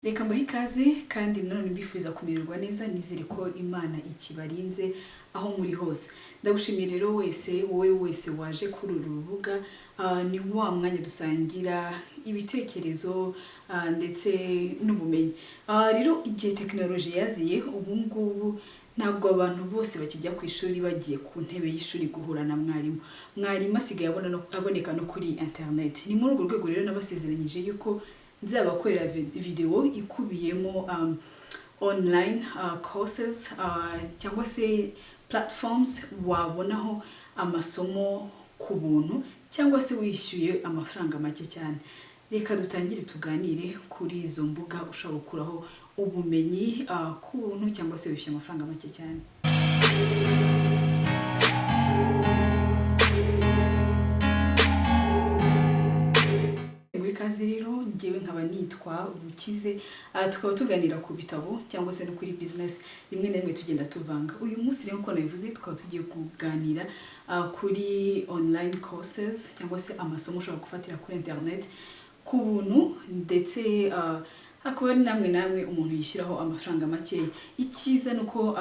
Reka mbahe ikaze kandi nanone mbifuza kumererwa neza. Nizere ko Imana ikibarinze aho muri hose. Ndagushimiye rero wese, wowe wese waje kuri uru rubuga. Ni wa mwanya dusangira ibitekerezo ndetse n'ubumenyi. Rero igihe tekinoloji yaziye, ubu ngubu ntabwo abantu bose bakijya ku ishuri bagiye ku ntebe y'ishuri guhura na mwarimu. Mwarimu asigaye aboneka no kuri internet. Ni muri urwo rwego rero nabasezeranyije yuko nzabakorera video ikubiyemo online courses cyangwa se platforms wabonaho amasomo ku buntu cyangwa se wishyuye amafaranga make cyane. Reka dutangire tuganire kuri izo mbuga ushobora gukuraho ubumenyi ku buntu cyangwa se wishyuye amafaranga make cyane. Ngo ikaze rero, njyewe nkaba nitwa Bukize, tukaba tuganira ku bitabo cyangwa se no kuri business, rimwe na rimwe tugenda tuvanga. Uyu munsi rero, nk'uko nabivuze, tukaba tugiye kuganira kuri online courses cyangwa se amasomo ushobora gufatira kuri internet ku buntu, ndetse hakaba hari namwe namwe umuntu yishyiraho amafaranga makeya. Icyiza ni uko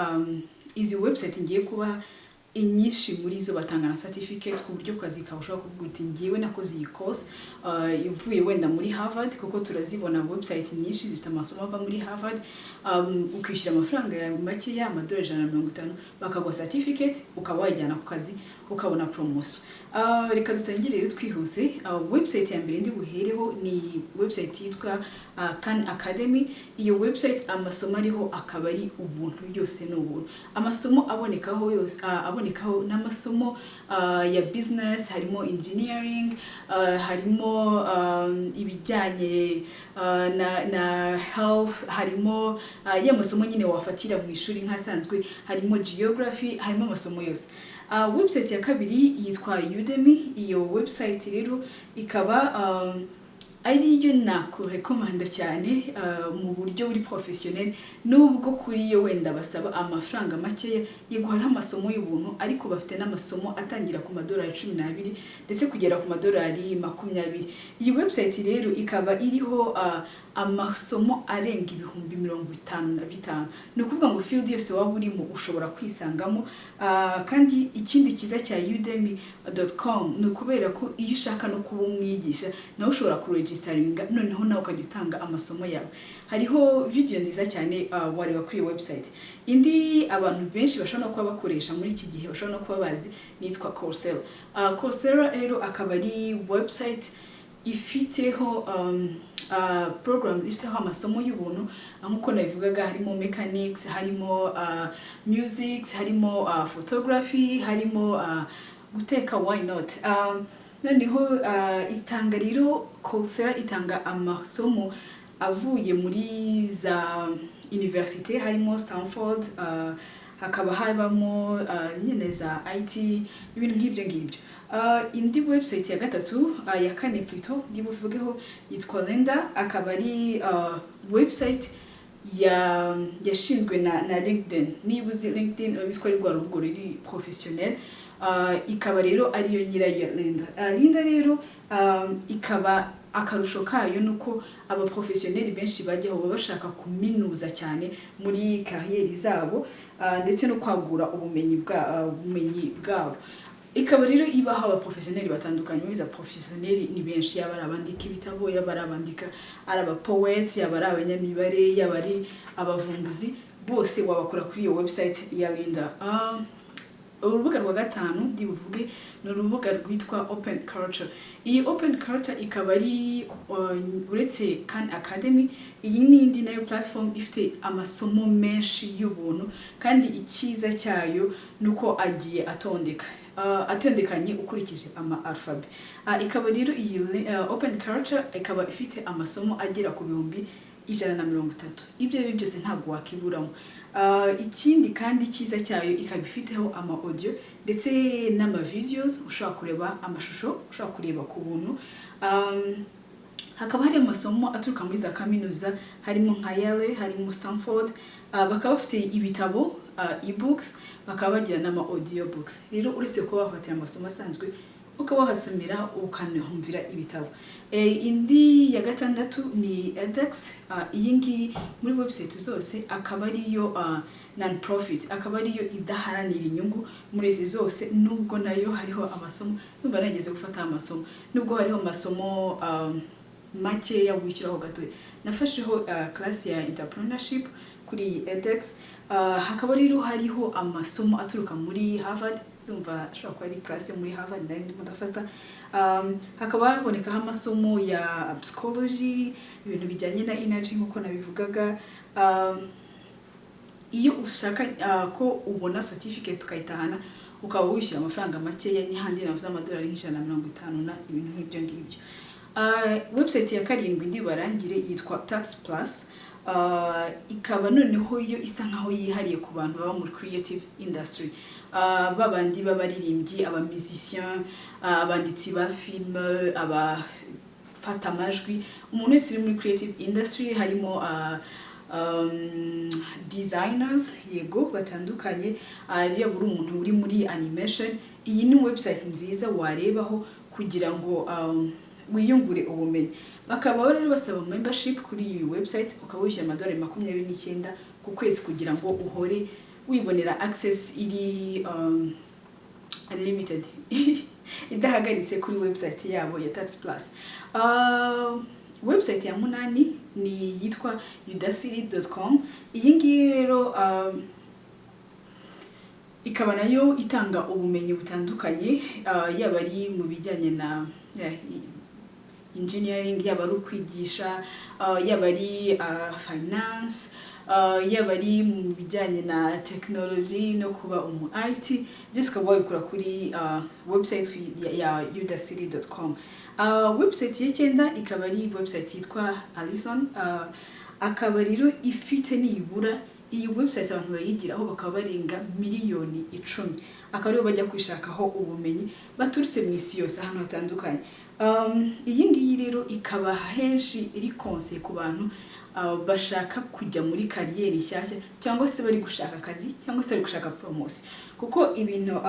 izi website ngiye kuba inyinshi muri zo batanga na certificate, ku buryo kazi kawe ushobora kuvuga uti: "Ngewe nakoze iyi course ivuye wenda muri Harvard," kuko turazibona website nyinshi zifite amasomo ava muri Harvard. Ukishyura amafaranga yawe makeya, amadolari 150, bakaguha certificate, ukaba wayijyana ku kazi ukabona promotion. Reka dutangire rero twihuse. Website ya mbere ndi buhereho ni website yitwa Khan Academy. Iyo website amasomo ariho akaba ari ubuntu, yose ni ubuntu. Amasomo abonekaho yose, abonekaho n'amasomo ya business, harimo engineering, harimo ibijyanye na health, harimo ya masomo nyine wafatira mu ishuri nk'asanzwe, harimo geography, harimo amasomo yose. Website ya kabiri yitwa Udemy. Iyo website rero ikaba ariyo nakurekomanda cyane mu buryo buri professionnel, nubwo kuri yo wenda basaba amafaranga makeya. Yego, hariho amasomo y'ubuntu, ariko bafite n'amasomo atangira ku madolari 12 ndetse kugera ku madolari 20. Iyi website rero ikaba iriho amasomo arenga 55,000. Ni ukuvuga ngo field yose waba urimo ushobora kwisangamo. Kandi ikindi cyiza cya udemy.com ni ukubera ko iyo ushaka no kuba umwigisha, nawe ushobora kuregisteringa, noneho nawe ukajya utanga amasomo yawe. Hariho video nziza cyane wareba kuri iyo website. Indi abantu benshi bashobora no kuba bakoresha muri iki gihe, bashobora no kuba bazi, nitwa Coursera. Coursera rero akaba ari website ifiteho program ifiteho amasomo y'ubuntu. Nk'uko nabivugaga, harimo mechanics, harimo music, harimo photography, harimo guteka, why not? Noneho itanga rero, Coursera itanga amasomo avuye muri za université, harimo Stanford, hakaba habamo nyine za IT, ibintu nk'ibyo ngibyo. Indi website ya gatatu, ya kane plutôt, ndi buvugeho yitwa Lynda. Akaba ari website ya yashinzwe na LinkedIn. Niba uzi LinkedIn, urabizi ko ari rwa rubuga ruri professionnel. Ikaba rero ariyo nyirayo ya Lynda. Lynda rero ikaba akarusho kayo ni uko abaprofessionnel benshi bajyaho baba bashaka kuminuza cyane muri carrière zabo, ndetse no kwagura ubumenyi bwabo. Ikaba rero ibaho abaprofessionnel batandukanye. Biza professionnel ni benshi, yaba ari abandika ibitabo, yaba ari abandika, ari abapoet, yaba ari abanyamibare, yaba ari abavumbuzi, bose wabakora kuri iyo website ya Lynda. Urubuga rwa gatanu ndi buvuge ni urubuga rwitwa Open Culture. Iyi Open Culture ikaba ari uretse Khan Academy, iyi ni indi nayo platform ifite amasomo menshi y'ubuntu, kandi icyiza cyayo ni uko agiye atondeka, atondekanye ukurikije ama alphabet. Ikaba rero iyi Open Culture ikaba ifite amasomo agera ku 130,000. Ibyo ari byo byose ntabwo wakiburamo. Ikindi kandi cyiza cyayo, ikaba ifiteho ama audio ndetse n'ama videos ushobora kureba, amashusho ushobora kureba ku buntu. Hakaba hari amasomo aturuka muri za kaminuza, harimo nka Yale, harimo Stanford. Bakaba bafite ibitabo, ebooks, bakaba bagira n'ama audio books. Rero uretse kuba bafatira amasomo asanzwe, ukaba wahasomera, ukanahumvira ibitabo. Indi ya gatandatu ni edX. Iyi ngiyi muri website zose akaba ariyo non profit, akaba ariyo idaharanira inyungu muri izi zose, nubwo nayo hariho amasomo. Numva nageze gufata amasomo, nubwo hariho amasomo makeya wishyuraho gato. Nafasheho class ya entrepreneurship kuri iyi edX. Hakaba rero hariho amasomo aturuka muri Harvard. Ndumva ashobora kuba ari class yo muri Harvard nari ndimo ndafata. Hakaba habonekaho amasomo ya psychology, ibintu bijyanye na energy nk'uko nabivugaga. Iyo ushaka ko ubona certificate ukayitahana, ukaba wishyura amafaranga makeya, n'ihandi navuze amadolari nka 150 na ibintu nk'ibyo ngibyo. Website ya karindwi ndi barangire yitwa Tuts Plus. Ikaba noneho yo isa nkaho yihariye ku bantu baba muri creative industry, babandi b'abaririmbyi, aba musiciens, abanditsi ba film, abafata amajwi, umuntu wese uri muri creative industry, harimo designers, yego, batandukanye, yaba uri umuntu uri muri animation. Iyi ni website nziza warebaho kugira ngo wiyungure ubumenyi. Bakaba rero basaba membership kuri iyi website, ukaba wishyura amadolari 29 ku kwezi kugira ngo uhore wibonera access iri unlimited, idahagaritse, kuri website yabo ya Tuts Plus. Website ya munani ni yitwa udacity.com. Iyi ngiyi rero ikaba nayo itanga ubumenyi butandukanye, yaba ari mu bijyanye na engineering, yaba ari ukwigisha, yaba ari finance, yaba ari mu bijyanye na technology no kuba umu IT, byose ukaba wabikora kuri website ya udacity.com. Website y'icyenda ikaba ari website yitwa Alison. Akaba rero ifite nibura, iyi website abantu bayigiraho bakaba barenga miliyoni 10, akaba aribo bajya kwishakaho ubumenyi baturutse mu isi yose ahantu hatandukanye. Iyi ngiyi rero ikaba henshi iri conseillé ku bantu bashaka kujya muri carrière nshyashya, cyangwa se bari gushaka akazi, cyangwa se bari gushaka promotion, kuko ibintu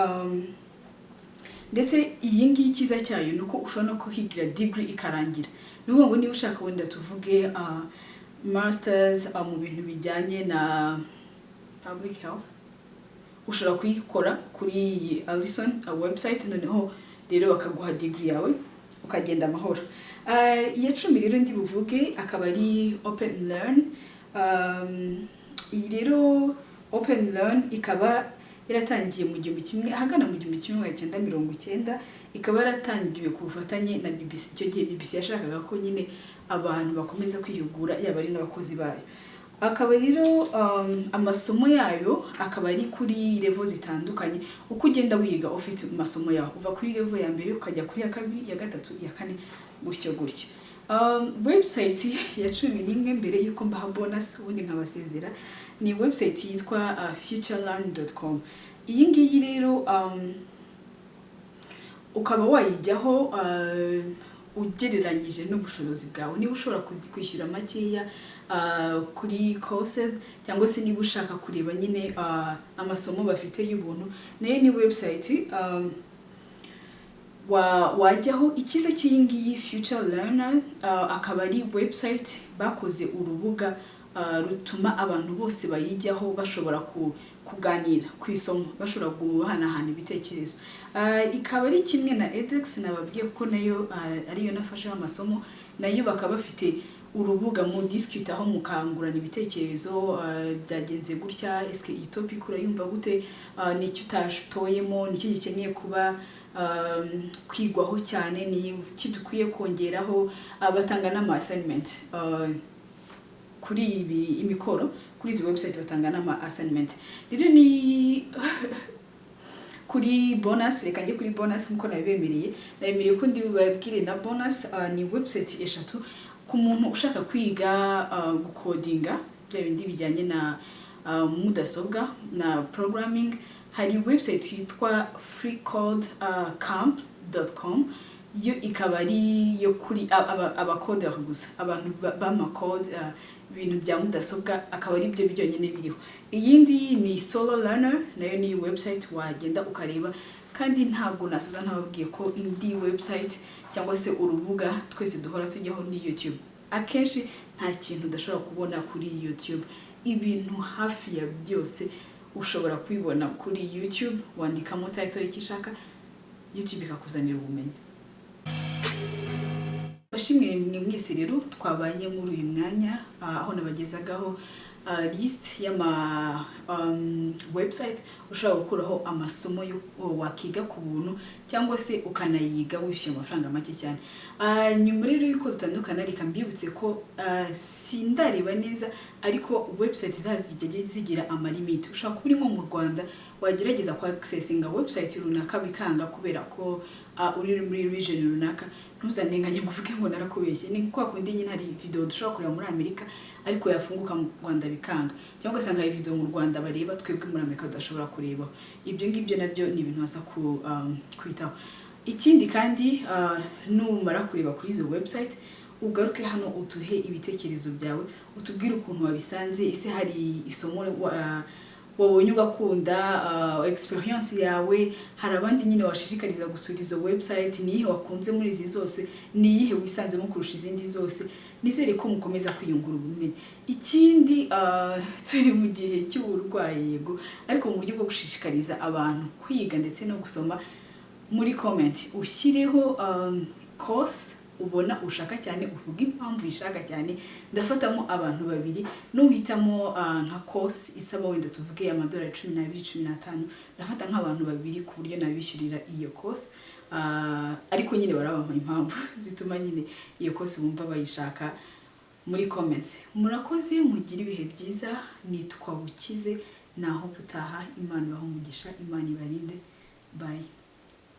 ndetse iyi ngiyi icyiza cyayo ni uko ushobora no kuhigira degree ikarangira. Ni ukuvuga ngo niba ushaka wenda tuvuge masters mu bintu bijyanye na public health, ushobora kuyikora kuri iyi Alison website, noneho rero bakaguha degree yawe ukagenda amahoro. Iya 10 rero ndi buvuge akaba ari Open Learn. Iyi rero Open Learn ikaba yaratangiye mu gihumbi kimwe ahagana mu 1990, ikaba yaratangiwe ku bufatanye na BBC. Icyo gihe BBC yashakaga ko nyine abantu bakomeza kwihugura, yaba ari n'abakozi bayo. Akaba rero amasomo yayo akaba ari kuri level zitandukanye. Uko ugenda wiga ufite amasomo yaho, uva kuri level ya mbere ukajya kuri ya kabiri, ya gatatu, iya kane, gutyo gutyo. Website ya 11 mbere y'uko mbaha bonus ubundi nkabasezera ni website yitwa futurelearn.com. Iyi ngiyi rero ukaba wayijyaho ugereranyije n'ubushobozi bwawe, niba ushobora kwishyura makeya kuri courses, cyangwa se niba ushaka kureba nyine amasomo bafite y'ubuntu, nayo ni website wajyaho. Icyiza cy'iyi ngiyi Future Learner, akaba ari website bakoze urubuga rutuma abantu bose bayijyaho bashobora kuganira ku isomo, bashobora guhanahana ibitekerezo. Ikaba ari kimwe na edX nababwiye, kuko nayo ariyo nafasheho amasomo. Nayo bakaba bafite urubuga mu discutaho, mukangurana ibitekerezo: byagenze gutya, eske iyi topic urayumva gute? Ni iki utatoyemo? Ni iki gikeneye kuba kwigwaho cyane? Ni iki dukwiye kongeraho? Batanga n'ama assignment kuri ibi imikoro. Kuri izi website batanga n'ama assignment. Rero ni kuri bonus, reka njye kuri bonus nkuko nabibemereye. Nabemereye ko ndi bubabwire na bonus. Ni website eshatu ku muntu ushaka kwiga gukodinga, bya bindi bijyanye na mudasobwa na programming. Hari website yitwa freecodecamp.com, yo ikaba ari iyo kuri abacodeur gusa, abantu b'amakode, ibintu bya mudasobwa, akaba ari byo byonyine biriho. Iyindi ni Solo Learner, nayo ni website wagenda ukareba. Kandi ntabwo nasoza ntababwiye ko indi website cyangwa se urubuga twese duhora tujyaho ni YouTube. Akenshi nta kintu udashobora kubona kuri YouTube. Ibintu hafi ya byose ushobora kubibona kuri YouTube. Wandikamo title y'icyo ushaka, YouTube ikakuzanira ubumenyi. Bashimire mwe mwese rero twabanye muri uyu mwanya, aho nabagezagaho list y'ama website ushobora gukuraho amasomo yo wakiga ku buntu cyangwa se ukanayiga wishyuye amafaranga make cyane. Nyuma rero y'uko dutandukana, reka mbibutse ko sindareba neza, ariko website zazo zijya zigira amalimite. Ushobora kuba uri nko mu Rwanda, wagerageza ku accessinga website runaka bikanga kubera ko uri muri region runaka. Ntuzandenganye ngo uvuge ngo narakubeshye. Ni kwa kundi nyine hari video dushobora kureba muri Amerika ariko yafunguka mu Rwanda bikanga, cyangwa ugasanga hari video mu Rwanda bareba, twebwe muri Amerika tudashobora kureba. Ibyo ngibyo nabyo ni ibintu waza kwitaho. Ikindi kandi, numara kureba kuri izo website, ugaruke hano utuhe ibitekerezo byawe, utubwire ukuntu wabisanze. Ese hari isomo wabonye ugakunda, experience yawe? Hari abandi nyine washishikariza gusura izo website? Ni iyihe wakunze muri izi zose? Ni iyihe wisanzemo kurusha izindi zose? Nizere ko mukomeza kwiyungura ubumenyi. Ikindi, turi mu gihe cy'uburwayi, yego, ariko mu buryo bwo gushishikariza abantu kwiga ndetse no gusoma, muri comment ushyireho course ubona ushaka cyane, uvuga impamvu uyishaka cyane. Ndafatamo abantu babiri. Nuhitamo nka course isaba wenda tuvuge amadolari 12, 15, ndafata nk'abantu babiri ku buryo nabishyurira iyo course. Ariko nyine barabampa impamvu zituma nyine iyo course bumva bayishaka muri comments. Murakoze, mugire ibihe byiza. Nitwa Bukize, naho gutaha. Imana ibahe umugisha, Imana ibarinde. Bye.